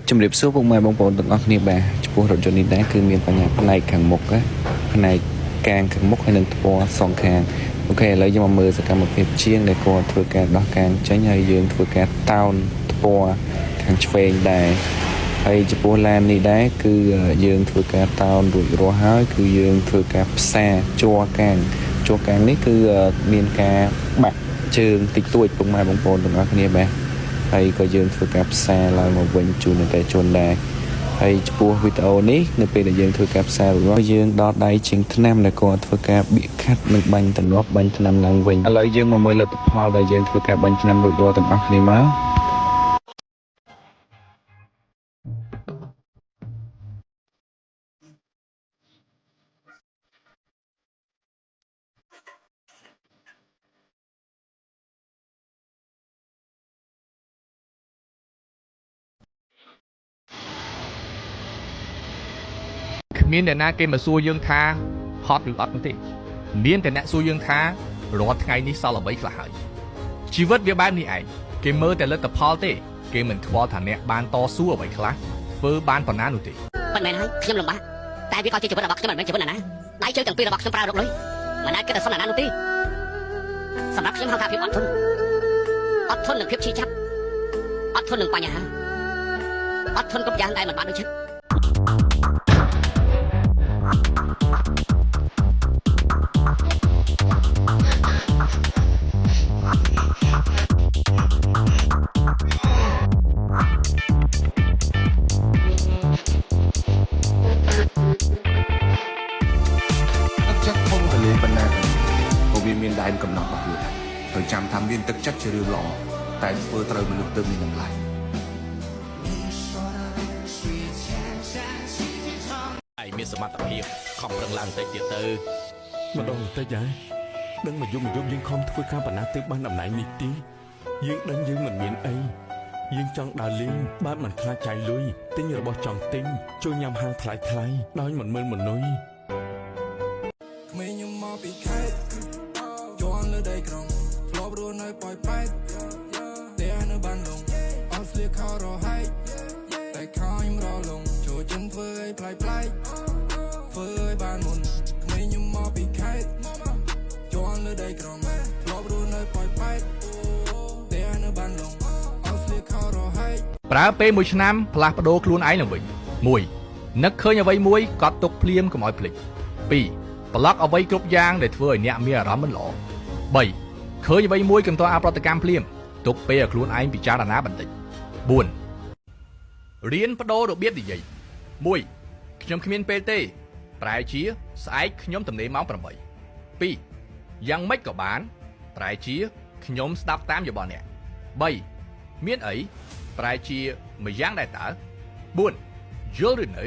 ជំរាបសួរពុកម៉ែបងប្អូនទាំងអស់គ្នាបាទចំពោះរថយន្តនេះដែរគឺមានបញ្ហាផ្នែកខាងមុខណាផ្នែកកាងខាងមុខហើយនិងថ្ពាល់សងខាង OK ឥឡូវយើងមកមើលសកម្មភាពជាងដែលគាត់ធ្វើការដោះកាងចេញហើយយើងធ្វើការតោនថ្ពាល់ខាងឆ្វេងដែរហើយចំពោះឡាននេះដែរគឺយើងធ្វើការតោនរួចរាល់ហើយគឺយើងធ្វើការផ្សារជ័រកាងជ័រកាងនេះគឺមានការបាក់ជើងតិចតួចពុកម៉ែបងប្អូនទាំងអស់គ្នាបាទ ហើយក៏យើងធ្វើការផ្សារឡើងមកវិញជូនអតិថិជនដែរហើយចំពោះវីដេអូនេះនៅពេលដែលយើងធ្វើការផ្សាររួចរាល់យើងដល់ដៃជាងថ្នាំដែលគាត់ធ្វើការបៀកខាត់និងបាញ់ទំនាប់បាញ់ថ្នាំឡើងវិញឥឡូវយើងមកមើលលទ្ធផលដែលយើងធ្វើការបាញ់ថ្នាំរួចរាល់ទាំងអស់គ្នាមក គ្មានអ្នកណាគេមកសួរយើងថាហត់ឬអត់នោះទេមានតែអ្នកសួរយើងថារាល់ថ្ងៃនេះសល់អ្វីខ្លះហើយជីវិតវាបែបនេះឯងគេមើលតែលទ្ធផលទេគេមិនខ្វល់ថាអ្នកបានតស៊ូអ្វីខ្លះធ្វើបានប៉ុណ្ណានោះទេ មិនមែនហើយខ្ញុំលំបាកតែវាក៏ជាជីវិតរបស់ខ្ញុំមិនមែនជីវិតណាណាដៃជើងទាំងពីររបស់ខ្ញុំប្រើរកលុយមិនអាចគិតតែសុំណាណានោះទេសម្រាប់ខ្ញុំហៅថាភាពអត់ធន់អត់ធន់នឹងភាពឈឺចាប់អត់ធន់នឹងបញ្ហាអត់ធន់គ្រប់យ៉ាងដែលមិនបានដូចចិត្ត ទឹកចិត្តធំទលាយប៉ុណ្ណាក៏វាមានដែនកំណត់របស់វាដែរត្រូវចាំថាមានទឹកចិត្តជារឿងល្អតែធ្វើត្រូវមនុស្សទើបមានតម្លៃ ឯងមានសមត្ថភាពខំប្រឹងឡើងបន្តិចទៀតទៅ ម្ដងបន្តិចហ៎ដឹងមកយប់មកយប់យើងខំធ្វើការបណ្ណាទើបបានតំណែងនេះទីយើងដឹងយើងមិនមានអីយើងចង់ដើរលេងបែបមិនខ្លាចចាយលុយទិញរបស់ចង់ទិញចូលញ៉ាំហាងថ្លៃថ្លៃដោយមិនមើលមនុយ ក្មេងខ្ញុំមកពីខេត្តជាន់លើដីក្រុងធ្លាប់រស់នៅប៉ោយប៉ែតផ្ទះនៅបានលងអត់ស្លៀកខោរហែកតែខោខ្ញុំរលងចូលចិនធ្វើអីប្លែកប្លែកធ្វើឲ្យបានមុនក្មេងខ្ញុំមកពីខេត្តជាន់លើដីក្រុងធ្លាប់រស់នៅប៉ោយប៉ែតផ្ទះនៅបានលងអត់ស្លៀកខោរហែក ប្រើពេលមួយឆ្នាំផ្លាស់ប្ដូរខ្លួនឯងឡើងវិញ1នឹកឃើញអ្វីមួយកត់ទុកភ្លាមកុំឲ្យភ្លេច2ប្លុកអ្វីគ្រប់យ៉ាងដែលធ្វើឲ្យអ្នកមានអារម្មណ៍មិនល្អ3ឃើញអ្វីមួយកុំទាន់អប្រតិកម្មភ្លាមទុកពេលឲ្យខ្លួនឯងពិចារណាបន្តិច4រៀនប្ដូររបៀបនិយាយ1ខ្ញុំគ្មានពេលទេ ប្រែជាស្អែកខ្ញុំទំនេរម៉ោង8 2យ៉ាងម៉េចក៏បាន ប្រែជាខ្ញុំស្ដាប់តាមយោបល់អ្នក3មានអី ប្រែជាម្យ៉ាងដែរតើ4យល់ឬនៅ